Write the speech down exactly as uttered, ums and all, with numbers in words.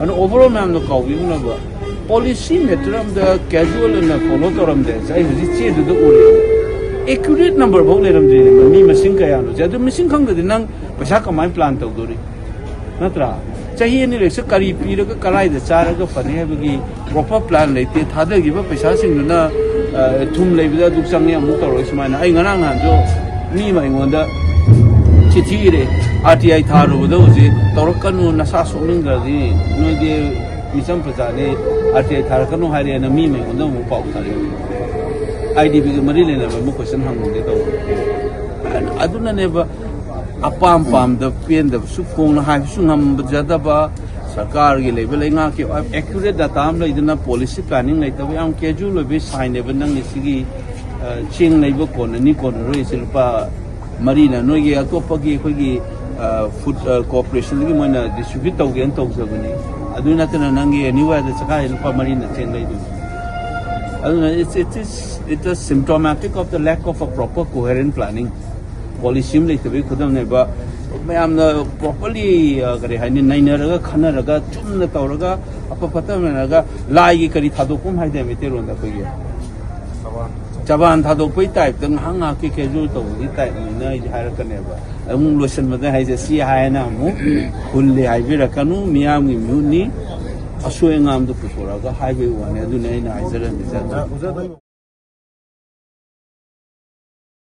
ꯑꯗꯨꯅ overall ꯃꯌꯥꯝꯅ ꯀꯥꯎꯕꯤꯔꯨꯅꯕ, policy matter ꯑꯝꯗ casual ꯑꯣꯏꯅ follow ꯇꯧꯔꯝꯗꯦ꯫ ꯑꯩ ꯍꯧꯖꯤꯛ ꯆꯦꯗꯨꯗ ꯎꯔꯦ, accurate number ꯐꯥꯎ ꯂꯩꯔꯝꯗ꯭ꯔꯤꯅꯦ, ꯃꯤ ꯃꯁꯤꯡ ꯀꯌꯥꯅꯣꯁꯦ꯫ ꯑꯗꯨ ꯃꯁꯤꯡ ꯈꯪꯗ꯭ꯔꯗꯤ ꯅꯪ ꯄꯩꯁꯥ ꯀꯃꯥꯏꯅ plan ꯇꯧꯗꯣꯔꯤ? ꯅꯠꯇ꯭ꯔꯥ? ꯆꯍꯤ ꯑꯅꯤ ꯂꯩꯔꯁꯨ ꯀꯔꯤ ꯄꯤꯔꯒ ꯀꯗꯥꯏꯗ ꯆꯥꯔꯒ ꯐꯅꯤ ꯍꯥꯏꯕꯒꯤ proper plan ꯂꯩꯇꯦ꯫ ꯊꯥꯗꯈꯤꯕ ꯄꯩꯁꯥꯁꯤꯡꯗꯨꯅ, ꯑ, ꯊꯨꯝ ꯂꯩꯕꯗ ꯑꯗꯨ ꯆꯪꯉꯦ, ꯑꯃꯨꯛ ꯇꯧꯔꯒ ꯁꯨꯃꯥꯏꯅ꯫ ꯑꯩ ꯉꯔꯥꯡ ꯅꯍꯥꯟꯁꯨ ꯃꯤ ꯑꯃ ꯑꯩꯉꯣꯟꯗ ꯆꯤꯊꯤ ꯏꯔꯦ, "ꯑꯥꯔ ꯇꯤ ꯑꯥꯏ ꯊꯥꯔꯨꯕꯗ ꯍꯧꯖꯤꯛ ꯇꯧꯔꯛꯀꯅꯨ, ꯅꯁꯥ ꯁꯣꯛꯅꯤꯡꯗ꯭ꯔꯗꯤ ꯅꯣꯏꯗꯤ ꯃꯤꯆꯝ ꯄ꯭ꯔꯖꯥꯅꯤ, ꯑꯥꯔ ꯇꯤ ꯑꯥꯏ ꯊꯥꯔꯛꯀꯅꯨ ꯍꯥꯏꯔꯦꯅ" ꯃꯤ ꯑꯃ ꯑꯩꯉꯣꯟꯗ ꯑꯃꯨꯛ ꯄꯥꯎ ꯊꯥꯔꯛꯑꯦ꯫ ꯑꯥꯏ ꯗꯤ ꯕꯤꯒ ꯃꯔꯤ ꯂꯩꯅꯕ ꯑꯃ question ꯍꯪꯉꯨꯒꯦ ꯇꯧꯕ꯫ ꯑꯗꯨꯅꯅꯦꯕ ꯑꯄꯥꯝ ꯄꯥꯝꯗ ꯄꯦꯟꯗꯕꯁꯨ ꯐꯣꯡꯅ ꯍꯥꯏꯕꯁꯨ ꯉꯝꯖꯗꯕ, ꯁꯔꯀꯥꯔꯒꯤ ꯂꯩꯕ ꯂꯩꯉꯥꯛꯀꯤ accurate data ꯑꯃ ꯂꯩꯗꯅ policy planning ꯂꯩꯇꯕ, ꯌꯥꯝ casual ꯑꯣꯏꯕ signꯅꯦꯕ ꯅꯪꯒꯤ ꯁꯤꯒꯤ, ꯑ, ꯆꯦꯡ ꯂꯩꯕ ꯀꯣꯟꯅꯅꯤ ꯀꯣꯟꯅꯔꯣꯏꯁꯦ꯫ ꯂꯨꯄꯥ ꯃꯔꯤꯅ ꯅꯣꯏꯒꯤ ꯑꯇꯣꯞꯄꯒꯤ ꯑꯩꯈꯣꯏꯒꯤ, ꯑ, food, ꯑ, corporationꯗꯒꯤ ꯃꯣꯏꯅ distribute ꯇꯧꯒꯦꯅ ꯇꯧꯖꯕꯅꯤ꯫ ꯑꯗꯨ ꯅꯠꯇꯅ ꯅꯪꯒꯤ anywhere ꯆꯠꯈꯥꯏ ꯂꯨꯄꯥ ꯃꯔꯤꯅ ꯆꯦꯡ ꯂꯩꯗꯣꯏꯅꯤ꯫ ꯑꯗꯨꯅ it's, it is, it is symptomatic of the lack of a proper coherent planning꯫ Policy ꯑꯃ ꯂꯩꯇꯕꯒꯤ ꯈꯨꯗꯝꯅꯦꯕ꯫ ꯃꯌꯥꯝꯅ properly, ꯑ, ꯀꯔꯤ ꯍꯥꯏꯅꯤ, ꯅꯩꯅꯔꯒ ꯈꯟꯅꯔꯒ ꯆꯨꯝꯅ ꯇꯧꯔꯒ ꯑꯐ ꯐꯠꯇ ꯅꯩꯅꯔꯒ ꯂꯥꯏꯒꯤ ꯀꯔꯤ ꯊꯥꯗꯣꯛꯐꯝ ꯍꯥꯏꯗꯥꯏ ꯃꯩꯇꯩꯂꯣꯟꯗ ꯑꯩꯈꯣꯏꯒꯤ? ꯆꯕꯥꯟ ꯊꯥꯗꯣꯛꯄꯩ typeꯇ ꯉꯥꯏꯍꯥꯛ ꯉꯥꯏꯍꯥꯛꯀꯤ casual ꯇꯧꯕꯒꯤ typeꯅꯤꯅ ꯑꯩꯁꯦ ꯍꯥꯏꯔꯛꯀꯅꯦꯕ꯫ ꯑꯃꯨꯛ ꯂꯣꯏꯁꯤꯟꯕꯗ ꯍꯥꯏꯁꯦ ꯁꯤ ꯍꯥꯏꯅ ꯑꯃꯨꯛ ꯍꯨꯜꯂꯦ ꯍꯥꯏꯕꯤꯔꯛꯀꯅꯨ, ꯃꯤꯌꯥꯝꯒꯤ ꯃꯤꯍꯨꯠꯅꯤ, ꯑꯁꯣꯏ ꯑꯉꯥꯝꯗꯣ ꯄꯨꯊꯣꯔꯛꯑꯒ ꯍꯥꯏꯕꯒꯤ ꯋꯥꯅꯤ꯫ ꯑꯗꯨꯅꯤ ꯑꯩꯅ ꯍꯥꯏꯖꯔꯝꯃꯤꯁꯦ꯫